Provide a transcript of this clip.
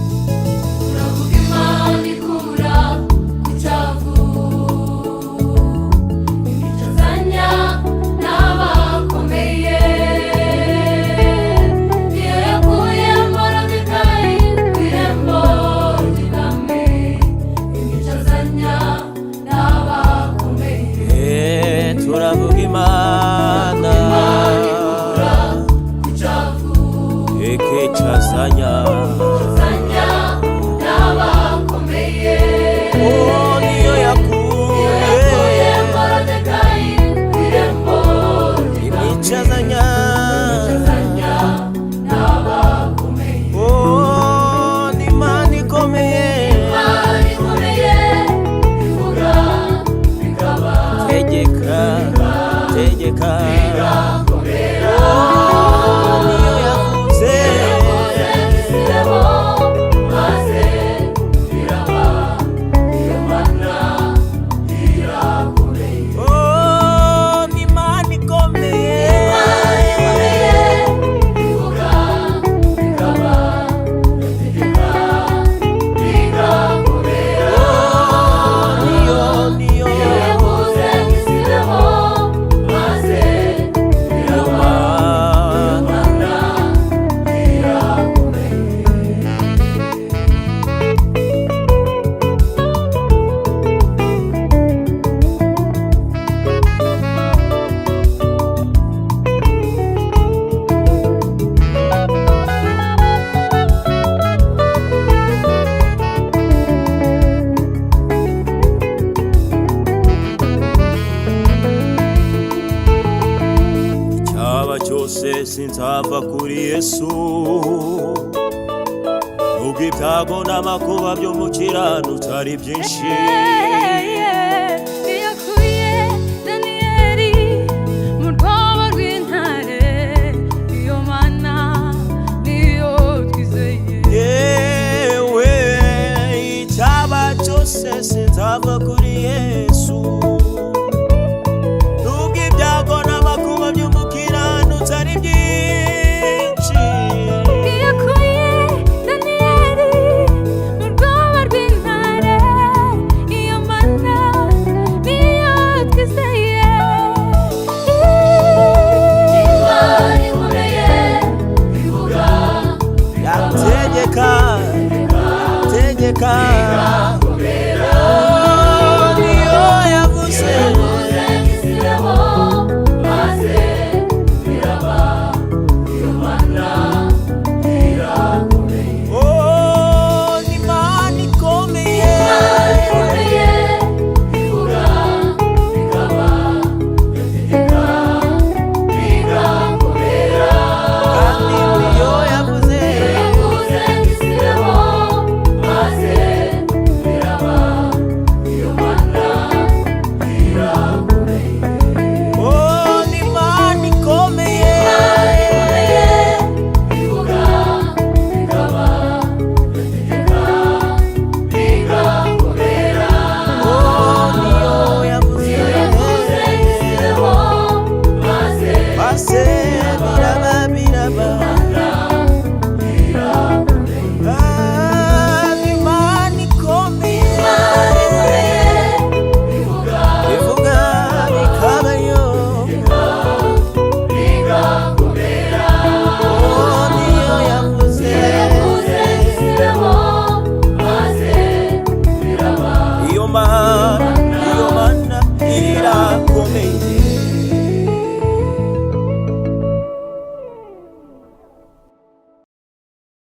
Turavuga Imana ikura ku cyavu, imicazanya n'abakomeye. Iyo yakuye Morodekayi ku irembo ry'ibwami, imicazanya n'abakomeye. Turavuga Imana Imana ikura ku cyavu, ikicazanya imicazanya n'abakomeye. Oh, niyo Iyo yakuye yakuye Morodekayi ku irembo ry'ibwami, imicazanya. imicazanya n'abakomeye. Oh, ni Imana ikomeye. Imana ikomeye ivuga bikaba, Tegeka, tegeka. bigakomera. Oh, niyo yavuze. Yavuze bisireho maze biraba. Iyo Mana irakomeye. Oh, ni Imana ikomeye. Imana ikomeye ivuga bikaba, itegeka bigakomera. Oh, niyo, niyo. Iyo yavuze bisireho maze Iyo biraba. Mana. Imana irakomeye. Icyaba cyose sinzava kuri Yesu, nubwo ibyago n'amakuba byo mu kiranutsi ari byinshi.